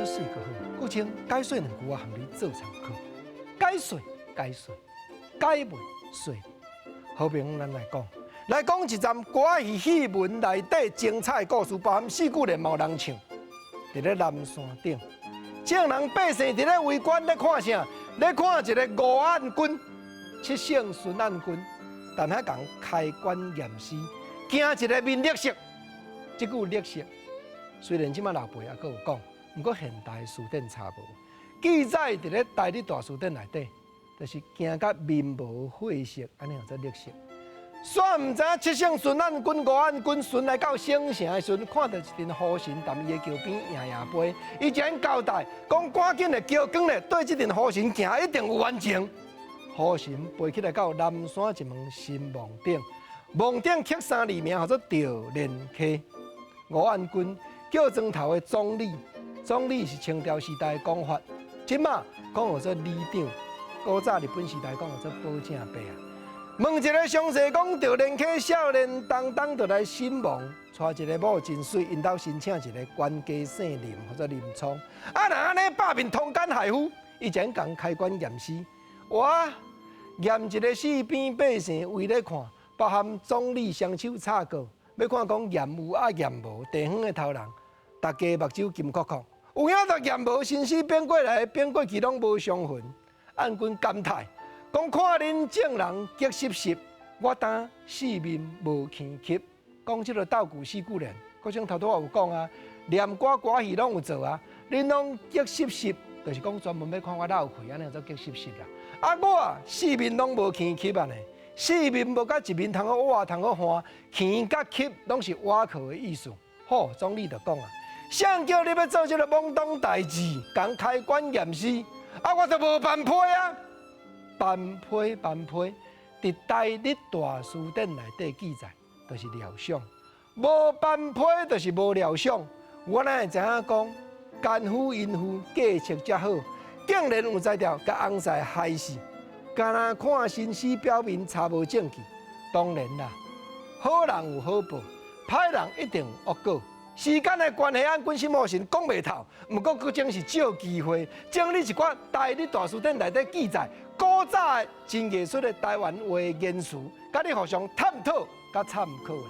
媠閣好。國清解說兩句，我含你做參考。解說解說，解袂說。好朋友，咱來講，來講一站歌仔戲戲文內底精彩故事，包含四句聯嘛有人唱。佇咧南山頂，眾人百姓佇咧圍觀咧看啥？咧看一个吳按軍、七省巡按軍，但遐共開棺驗屍，驚一个面綠色。這句綠色雖然這馬老輩猶閣有講，毋過現代辭典查無記載佇咧台語大辭典內底，就是驚甲面無血色，按呢叫做綠色。煞毋知影七省巡按軍、吳按軍巡來到省城的時陣，看著一陣雨神踮伊的橋邊搖搖飛，伊就交代講趕緊的橋光咧，對這陣雨神行一定有冤情。雨神飛起來到南山一門神墓頂，墓頂刻三字名，號做趙連溪。吳按軍叫莊頭的總理，總理是清朝時代的講法，這馬講號做里長，古早日本時代講號做保正伯啊。問一个詳細講，趙連溪少年當當就來身亡，娶一个某真媠，𪜶兜申請一个官家姓林，號做林聰。啊，若按呢百面通姦害夫，伊就共開棺驗屍。哇，驗一个四邊百姓圍咧看，包含總理雙手插過，欲看講驗有抑驗無，地方的頭人，大家目睭金硞硞，有影就驗無，身死變過來，變過去攏無傷痕。按軍感嘆。講看恁眾人激濕濕，我當四面無耳吸。講這个道具四句聯，國清頭拄仔有講啊，念歌歌戲攏有做啊。恁攏激濕濕，就是講專門欲看我落氣，按呢叫做激濕濕啦。啊，我四面攏無耳吸啊呢，四面無佮一面通好倚，通好看，耳佮吸攏是倚靠的意思。好，總理就講啊，誰叫你欲做這个懵懂代誌，共開棺驗屍，啊，我就無辦批啊。辦批辦批，佇台日大辭典內底記載，就是料想；無辦批就是無料想。我哪會知影講，奸夫淫婦計策遮好，竟然有才調共翁婿害死，干焦看身死表面查無證據。當然啦，好人有好報，歹人一定有惡果。時間的關係，按軍心魔神講袂透。毋過，閣種是借機會整理一寡台日大辭典內底記載古早的真藝術的台灣話言辭，佮你互相探討佮參考啦。